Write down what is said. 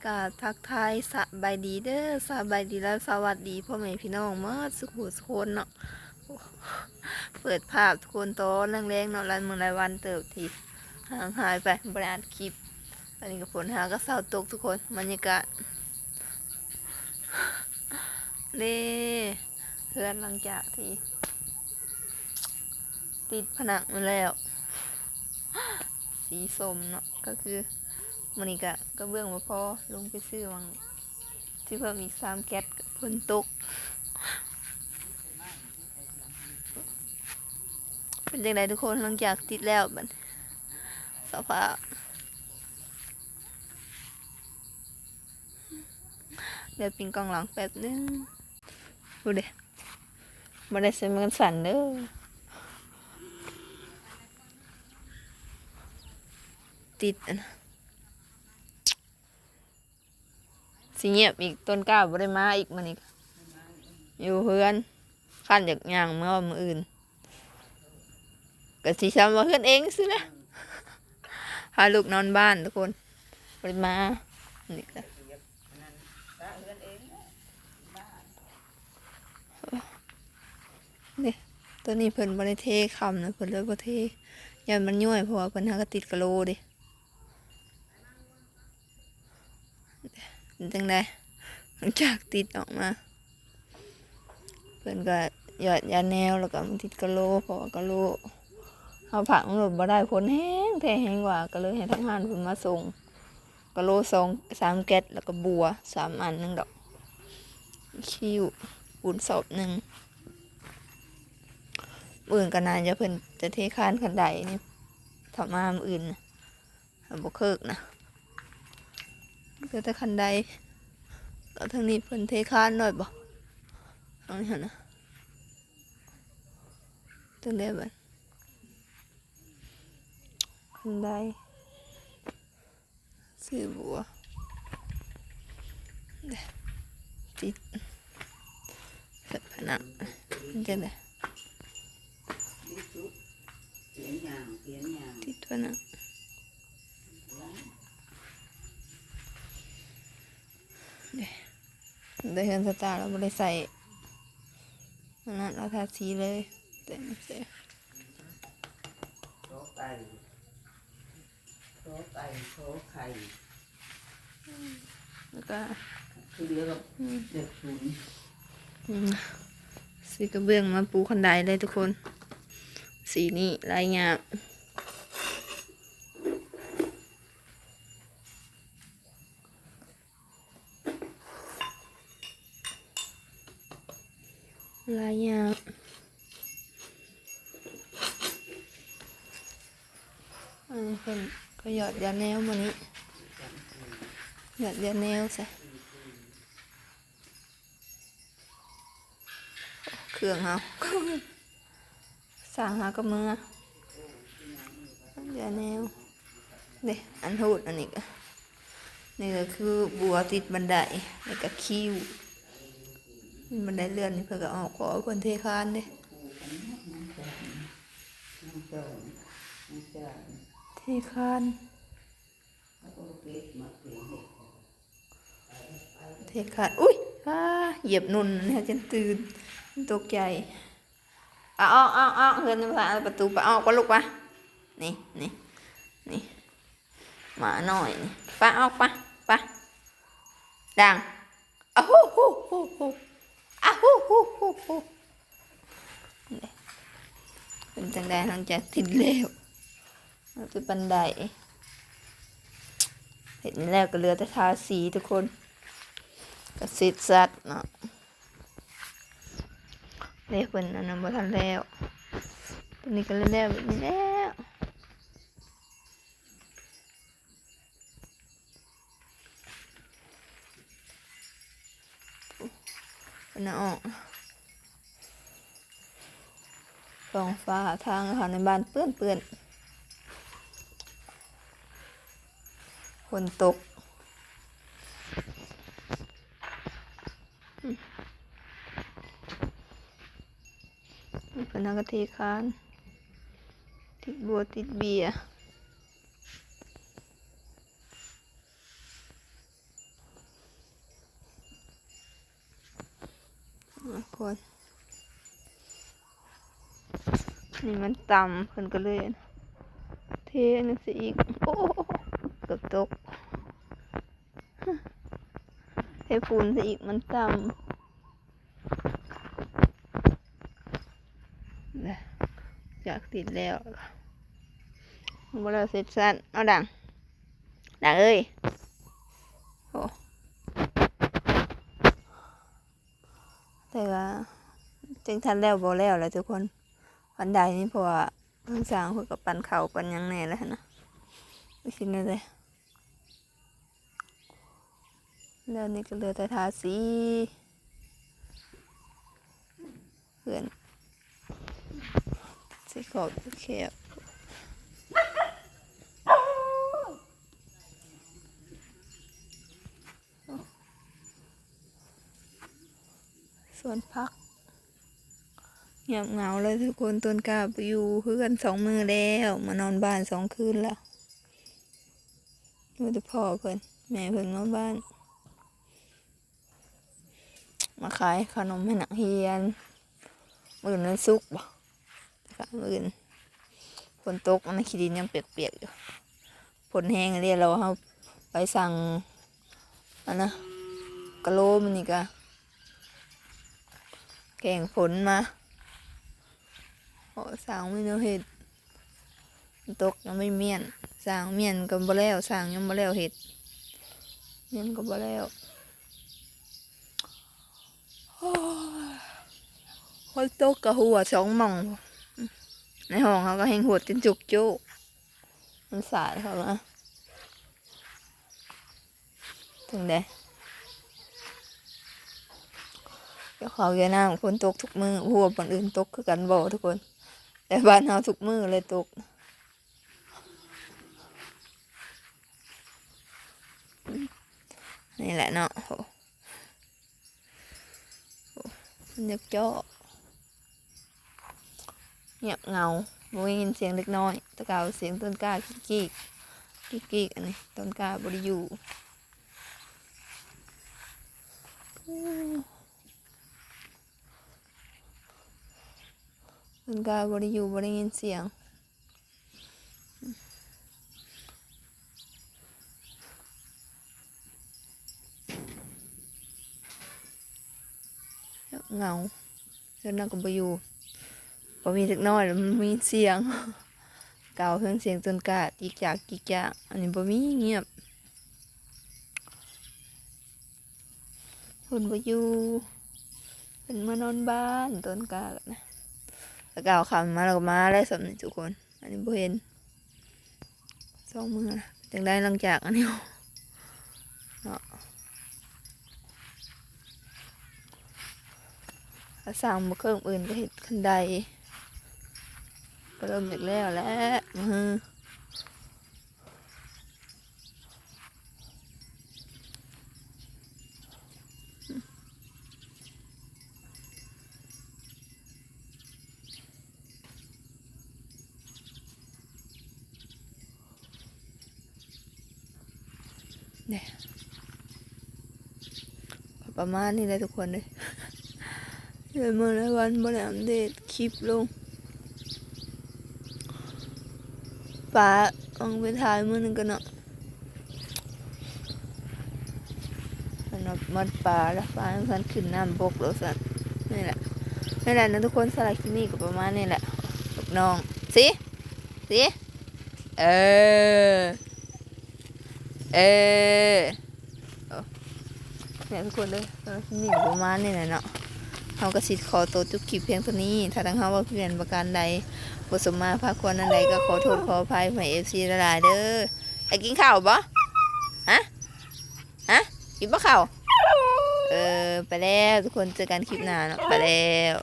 ກະທັກທາຍສະບາຍດີເດີ ສະບາຍດີ ແລະ ສະຫວັດດີພໍ່ແມ່ພີ່ນ້ອງໝົດສຸຂູສຸຄົນເນາະ. ເປີດພາບທຸກຄົນຕອນແລງໆເນາະ ຫຼາຍມື້ຫຼາຍວັນເຕີບທີ່ຫ່າງຫາຍໄປ ບໍ່ໄດ້ອັດຄລິບ. ຕອນນີ້ກໍຝົນຫາກໍເຊົາຕົກທຸກຄົນ ບັນຍາກາດ ເດ້ ເຮືອນຫຼັງຈາກທີ່ຕິດຜະໜັງມາແລ້ວ ສີສົ້ມເນາະ ກໍຄືມື້ນີ້ກະກະເບື້ອງບໍ່ພໍ ລົງໄປຊື້ຫວ່າງຊິເພີ່ມອີກສາມແກັດ ກໍຝົນຕົກ. ເປັນຈັ່ງໃດທຸກຄົນ ຫຼັງຈາກຕິດແລ້ວບັດ ສະພາບ ດຽວປິ່ນກ້ອງຫຼັງແປັບໜຶ່ງ. ໂອ້ເດ ບໍ່ໄດ້ໃສ່ມືກັນສັ່ນເດີ ຕິດອັນ ຊິງຽບອີກ ຕົ້ນກ້າບໍ່ໄດ້ມາອີກມື້ນີ້ ຢູ່ເຮືອນ ຄັນຢາກຍ່າງເມືອມື້ອື່ນ ກໍຊິຊ່ຳວ່າເຮືອນເອງຊື່ແຫຼະ ພາລູກນອນບ້ານທຸກຄົນ ບໍ່ໄດ້ມານີ້ກະ ເດ້ ໂຕນີ້ເພິ່ນບໍ່ໄດ້ເທຄ້ຳນະ ເພິ່ນເລີຍບໍ່ເທ ຢ້ານມັນຍ້ວຍ ເພາະວ່າເພິ່ນຫາກໍຕິດກະໂຫຼເດ້. ເປັນຈັ່ງໃດ ຫຼັງຈາກຕິດອອກມາ ເພິ່ນກໍຢອດຢາແນວ ແລ້ວກໍມາຕິດກະໂຫຼ ເພາະວ່າກະໂຫຼເຮົາພັກມັນໂລດບໍ່ໄດ້ ຝົນແຮງແທ້ແຮງວ່າ ກໍເລີຍໃຫ້ທາງຮ້ານເພິ່ນມາສົ່ງ ກະໂຫຼສອງ ສາມແກັດ ແລ້ວກໍບົວສາມອັນໜຶ່ງດອກ ຄິ້ວປູນສອບໜຶ່ງ. ມື້ອື່ນກໍໜ້າຈະເພິ່ນຈະເທຄານຄັນໄດນີ້ ຖ້າມາມື້ອື່ນນະ ບໍ່ເຄີກນະ ເຫຼືອແຕ່ຄັນໄດ. ກໍທາງນີ້ເພິ່ນເທຄານໜ້ອຍບໍ່ ທາງນີ້ຫັ້ນນະ ຈັ່ງໃດບັດ ຄັນໄດ. ຊື້ບົວ ຕິດໃສ່ຜະໜັງ ເປັນຈັ່ງໃດ ຕິດຜະໜັງ ເດ້ ໄດ້ເຮືອນສະຕາລະ ບໍ່ໄດ້ໃສ່ ອັນນັ້ນ ເອົາທາສີເລີຍ ແຕ່ງໃສ່ ຂໍໄກ່ ຂໍໄກ່ ຂໍໄຂ່ ແລ້ວກໍ ຄືເດີກັບ ອືມ ເລກສູນ ອືມ ຊື້ກະເບື້ອງມາປູຄັນໄດເລີຍທຸກຄົນ ສີນີ້ລາຍຍາກ. ຫຼາຍຢ່າງ ອັນນີ້ເພິ່ນກໍຢອດຢາແນວມື້ນີ້ ຢອດຢາແນວຊະ ເຄື່ອງເຮົາ ຊ່າງຫາກະເມືອ ຢາແນວ ເດ້ ອັນຮູດອັນນີ້ກະ ນີ້ກະຄືບົວຕິດບັນໄດ ແລ້ວກະຄິ້ວ ບັນໄດເລື່ອນນີ້ເພິ່ນກະອອກ ເພາະວ່າເພິ່ນເທຄານເດ້ ເທຄານ ເທຄານ ອຸ້ຍ ອາ ຢຽບໜຸ່ນ ເຮັດຈົນຕື່ນ ຕົກໃຈ ອາ ອອກ ອອກ ອອກ ເຮືອນປະຕູ ປະ ອອກ ປະ ລູກ ປະ ນີ້ ນີ້ ນີ້ ໝານ້ອຍນີ້ ປະ ອອກ ປະ ປະ ດັງ ອາ ຫູ ຫູ ຫູ ຫູ ອາ ຫູ ຫູ ຫູ ຫູ ເປັນຈັ່ງໃດ ຫຼັງຈາກຕິດແລ້ວ ເອົາແຕ່ບັນໄດ ເຮັດນີ້ແລ້ວກໍເຫຼືອແຕ່ທາສີທຸກຄົນ ກໍເສັດສັດເນາະ ເດ້ ເພິ່ນອັນນັ້ນບໍ່ທັນແລ້ວ ຕົວນີ້ກໍແລ້ວ ແບບນີ້ແລ້ວ ເພິ່ນເອົາອອກ ທ້ອງຟ້າທາງເຂົ້າໃນບ້ານເປື້ອນໆ ຝົນຕົກ ເພິ່ນຫາກະເທຄານ ຕິດບົວຕິດເບຍ. ຄົນ ນີ້ມັນຕ່ຳ ເພິ່ນກໍເລີຍເທອັນນັ້ນໃສ່ອີກ. ໂອ້ ເກືອບຕົກ ເທຝຸ່ນໃສ່ອີກ ມັນຕ່ຳ. ຈາກຕິດແລ້ວ ບໍ່ແລ້ວເສັດຊັ້ນ. ເອົາດັງ ດັງເອີຍ. ໂອ້ ແຕ່ວ່າຈັ່ງທັນແລ້ວບໍ່ແລ້ວແຫຼະທຸກຄົນ ອັນໃດນີ້ ເພາະວ່າທາງຊ່າງເພິ່ນກໍປັ່ນເຂົ້າປັ່ນຫຍັງແດ່ແລ້ວຫັ້ນນະ ຊິແນວໃດ. ແລ້ວນີ້ກໍເຫຼືອແຕ່ທາສີເຮືອນ ໃສ່ຂອບແຄບ. ສວນຜັກ ງຽບເຫງົາເລີຍທຸກຄົນ. ຕົ້ນກ້າບໍ່ຢູ່ເຮືອນສອງມື້ແລ້ວ ມານອນບ້ານສອງຄືນແລ້ວ ຢູ່ແຕ່ພໍ່ເພິ່ນ ແມ່ເພິ່ນມາບ້ານ ມາຂາຍຂະໜົມໃຫ້ນັກຮຽນ. ມື້ອື່ນວັນສຸກບໍ? ມື້ອື່ນຝົນຕົກ ອັນນັ້ນ ຂີ້ດິນຍັງປຽກໆຢູ່ ຝົນແຮງເດ້. ແລ້ວເຮົາໄປສັ່ງ ອັນນະ ກະໂລ ມື້ນີ້ກະແກງຝົນມາ. ໂອ້ ສ້າງມີແນວເຮັດ ຝົນຕົກຍັງບໍ່ມ້ຽນ ສ້າງມ້ຽນກໍບໍ່ແລ້ວ ສ້າງຍັງບໍ່ແລ້ວເຮັດ ຍັງກໍບໍ່ແລ້ວ. ໂອ້ຍ ຝົນຕົກກໍຮົ່ວສອງໝ່ອງ ໃນຫ້ອງເຮົາກໍແຮ່ງຫົດຈົນຈຸກຈຸ ມັນສາດເຂົ້າມາ. ຈັ່ງໃດ ກ່ຽວເຂົ້າກ່ຽວນ້ຳ ຝົນຕົກທຸກມື້ ບໍ່ຮູ້ວ່າບ່ອນອື່ນຕົກຄືກັນບໍ່ທຸກຄົນ ແຕ່ບ້ານເຮົາທຸກມື້ເລີຍຕົກ. ນີ້ແຫຼະເນາະ ໂອ້ ໂອ້ ມັນຢາກເຈາະ ງຽບເຫງົາ ບໍ່ໄດ້ຍິນສຽງເດັກນ້ອຍ. ແຕ່ເກົ່າສຽງຕົ້ນກ້າກີກໆ ກີກໆ ອັນນີ້ ຕົ້ນກ້າບໍ່ໄດ້ຢູ່ ຕົ້ນກ້າບໍ່ໄດ້ຢູ່ ບໍ່ໄດ້ຍິນສຽງ. ເຫງົາ ເຮືອນເຮົາກໍບໍ່ຢູ່ ບໍ່ມີເດັກນ້ອຍ ແລ້ວມັນມີສຽງ ເກົ່າເຖິງສຽງຕົ້ນກ້າຈິກຈາກຈິກຈາກ ອັນນີ້ບໍ່ມີ ງຽບ. ເພິ່ນບໍ່ຢູ່ ເພິ່ນມານອນບ້ານ ຕົ້ນກ້ານະ ແລ້ວກໍເອົາຄຳມາ ແລ້ວກໍມາແລ້ວ ສ່ຳນີ້ທຸກຄົນ ອັນນີ້ບໍ່ເຫັນ ສອງມື້ລະ ຈັ່ງໄດ້ຫຼັງຈາກອັນນີ້ເນາະ. ຖ້າສ້າງບໍ່ເຄິ່ງອື່ນກໍເຮັດຄັນໄດ ກໍເລີ່ມຢາກແລ້ວແລ້ວມື້ ນີ້ ປະມານນີ້ແຫຼະທຸກຄົນເອີຍ ເດືອນມື້ຫຼາຍວັນບໍ່ໄດ້ອັບເດດຄລິບລົງ ປາ ຕ້ອງໄປຖ່າຍມື້ໜຶ່ງກ່ອນເນາະ ມັນໝົດປາແລ້ວ ປາຍັງບໍ່ທັນຂຶ້ນນ້ຳບົກໂລດຊັ້ນ. ນີ້ແຫຼະ ນີ້ແຫຼະນະທຸກຄົນ ສຳລັບຄລິບນີ້ກໍປະມານນີ້ແຫຼະ ກັບນ້ອງ ຊິ ຊິ ເອີ ເອີ ໂອ້ ນີ້ແຫຼະທຸກຄົນເດີ ສຳລັບຄລິບນີ້ກໍປະມານນີ້ແຫຼະເນາະ ເຮົາກໍຊິຂໍໂຕຈົບຄລິບພຽງເທົ່ານີ້ ຖ້າທາງເຮົາເວົ້າຜິດພາດປະການໃດ ບໍ່ສົມມາພາຄວນອັນໃດ ກໍຂໍໂທດຂໍອະໄພໃຫ້ເອັຟຊີຫຼາຍໆເດີ. ໄດ້ກິນເຂົ້າບໍ່? ຮະ? ຮະ? ກິນບໍ່ເຂົ້າ? ເອີ ໄປແລ້ວທຸກຄົນ ເຈີກັນຄລິບໜ້າເນາະ ໄປແລ້ວ.